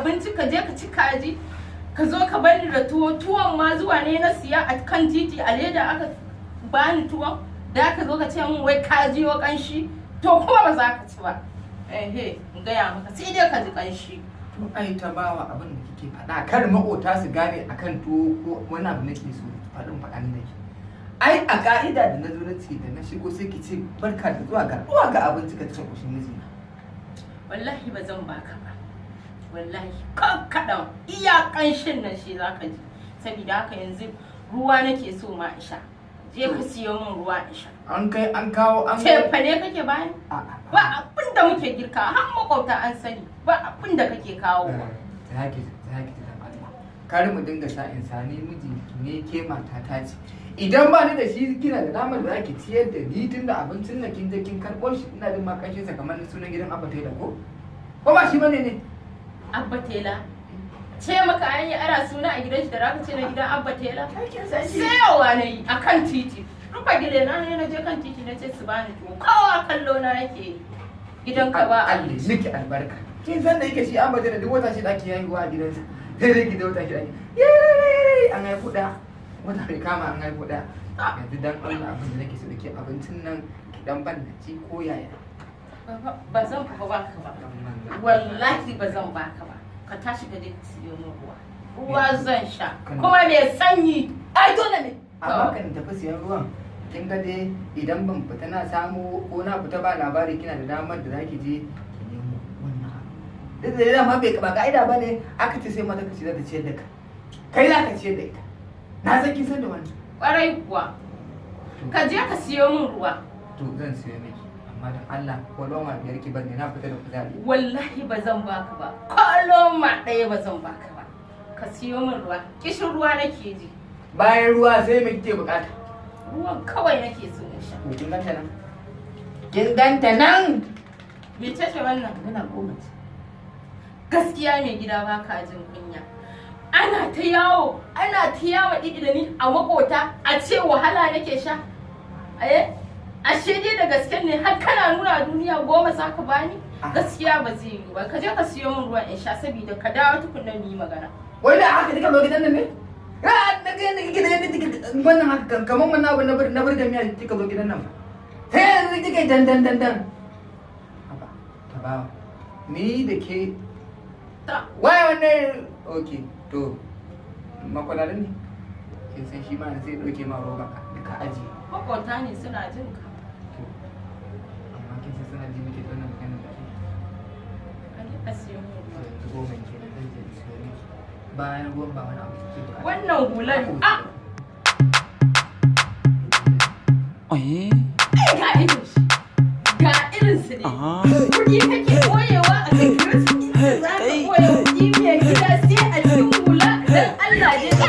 Abinci ka je ka ci kaji, ka zo ka bani da tuwo. Tuwon ma zuwa ne na siya a kan titi, a leda aka bani tuwon. Da ka zo ka ce min wai ka jiyo kanshi, to kuma ba za ka ci ba. Ehe, in gaya maka, sai dai ka ji kanshi. To ai ta bawa, abin da kike faɗa kar maƙota su gane akan tuwo ko wani abu nake so faɗin faɗan nake. Ai a ka'ida da na zo na ce da na shigo, sai ki ce barka da zuwa, ga zuwa ga abinci ka ci ƙoshin mijina. Wallahi ba zan baka ba, wallahi kan kaɗan, iya kanshin nan shi za ka ji. Saboda haka yanzu ruwa nake so ma in sha. Je ka siyo min ruwa in sha. An kai an kawo an Cefane kake bani? A'a. Ba abin da muke girka, har makwabta an sani, ba abin da kake kawo. Ta haki dan Allah. Kar mu dinga sa'in sani, miji ne ke, mata ta ce. Idan ba ni da shi, kina da damar da zaki ciyar da ni, tunda abincin nan kin je kin karɓo shi. Ina jin ma kanshin sa kamar sunan gidan Abba Taylor, ko? Ko ba shi bane ne? Abba Tela ce maka an yi ana suna a gidan shi da raka ce na gidan Abba Tela? Sayowa na yi a kan titi, rufe gile na ne, na je kan titi na ce su bani tuwo. Kowa kallo na yake yi. Gidanka ba Allah miki albarka. Kin san da yake shi Abba Taylor duk wata shi da ake haihuwa a gidansa. Sai dai ki da wata shi ake. Yay, an haifu ɗaya. Wata bai kama an haifu ɗaya. Yanzu dan Allah, abin da nake so da ke, abincin nan ki dan ban na ci ko yaya. Ba zan fa baka ba, wallahi ba zan baka ba. Ka tashi ka je ka siyo min ruwa. Ruwa zan sha kuma mai sanyi. Ai dole ne. Amma kan tafi siyan ruwan, kin ga dai idan ban fita na samu ko na fita ba labari, kina da damar da zaki je ki nemo wannan abu. Duk da dama bai ba ka'ida ba ne aka ce sai mata ka ce za ta ciyar da ka. Kai za ka ciyar da ita. Na san kin san da wannan. Kwarai kuwa, ka je ka siyo min ruwa. To zan siyo miki, amma dan Allah ko loma 5 ki bani, na fita da kuzari. Wallahi ba zan baka ba, ko loma ɗaya ba zan baka ba. Ka siyo min ruwa, kishin ruwa nake ji. Bayan ruwa sai me kike bukata? Ruwan kawai nake so in sha. To kin ganta nan? Kin ganta nan? Mece ce wannan? Ina 10 ce. Gaskiya mai gida, ba ka jin kunya. Ana ta yawo, ana ta yawo ɗiɗi da ni a makota, a ce wahala nake sha. Eh, ashe dai da gaske ne, har kana nuna duniya 10 za ka bani. Gaskiya ba zai yiwu ba. Ka je ka siyo min ruwan in sha, saboda ka dawo tukunna mu yi magana. Wai da haka kika zo gidan nan ne? Ya na ga yadda kike da yadda kike wannan haka kamar wannan abu na burga miya kika zo gidan nan. Sai yanzu kike dan dan dan dan. Haba, tabawa. Ni da ke Ta. Wai wannan, okay, to makwalarin ne. Kin san shi ma sai dauke ma roba ka da ka ajiye. Makwabta ne suna jin ka. To amma kin san suna ji muke wannan maganar da ke. Ka je ka siyo min ruwa. Yanzu 10 kenan, zan je in siyo miki. Bayan ruwan ba wani abu kike buƙata. Wannan hular a Eh? Ai ga irin shi, ga irin su ne. Kuɗi kake boyewa a cikin za ka boye kuɗi mai gida sai a cikin hula? Dan Allah dai ka